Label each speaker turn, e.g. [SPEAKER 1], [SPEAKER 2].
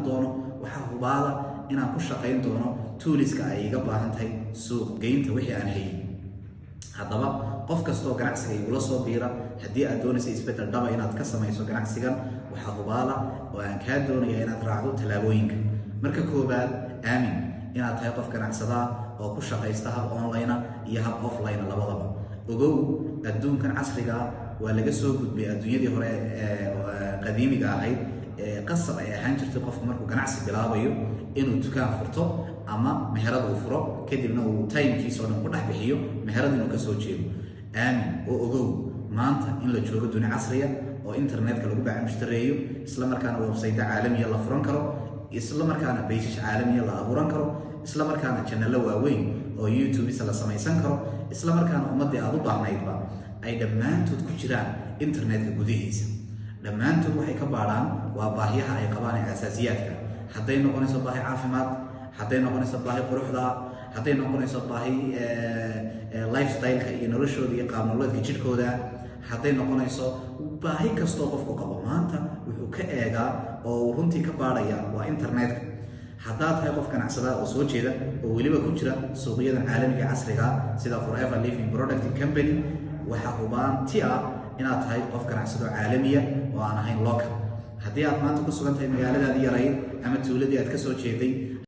[SPEAKER 1] doono. Waxaa hubaala inaan ku shaqayn doono toolska ay iga baahan tahay suuqgeynta wixii aan hayay. Haddaba qof kastoo ganacsiga igula soo biira, haddii aad doonaysa isbeddel dhaba inaad ka samayso ganacsigan, waxaa hubaala oo aan kaa doonaya inaad raacdo tallaabooyinka. Marka koowaad, aamin inaad tahay qof ganacsadaa oo ku shaqaysta hab online iyo hab offline labadaba. Ogow, adduunkan casriga waa laga soo gudbay adduunyadii hore ee qadiimiga ahayd ee qasab ay ahaan jirtay qofku markuu ganacsi bilaabayo inuu dukaan furto ama meherad uu furo, kadibna uu timekiisa oo dhan ku dhex bixiyo meherad inuu kasoo jeedo. Aamin oo ogow maanta in la joogo duni casriya oo internetka lagu baac mushtareeyo, isla markaana website caalamiya la furan karo, isla markaana pages caalamiya la abuuran karo, isla markaana channelo waaweyn oo YouTubesa la samaysan karo, isla markaana ummaddii aad u baahnaydba ay dhammaantood ku jiraan internetka gudihiisa. Dhammaantood waxay ka baadhaan waa baahiyaha ay qabaan ee asaasiyaadka, hadday noqonayso baahi caafimaad, hadday noqonayso baahi quruxda, hadday noqonayso baahi lifestyleka iyo noloshooda iyo qaab nololeedka jidhkooda, hadday noqonayso baahi kastoo qofku qabo, maanta wuxuu ka eegaa oo uu runtii ka baadhaya waa internetka. Haddaad tahay qof ganacsada oo soo jeeda oo weliba ku jira suuqyadan caalamiga casriga sida Forever Living Product Company, waxaa hubaanti ah inaad tahay qof ganacsado caalamiya oo aan ahayn local. Haddii aad maanta ku sugan tahay magaaladaadii yarayd ama tuuladii aad ka soo jeeday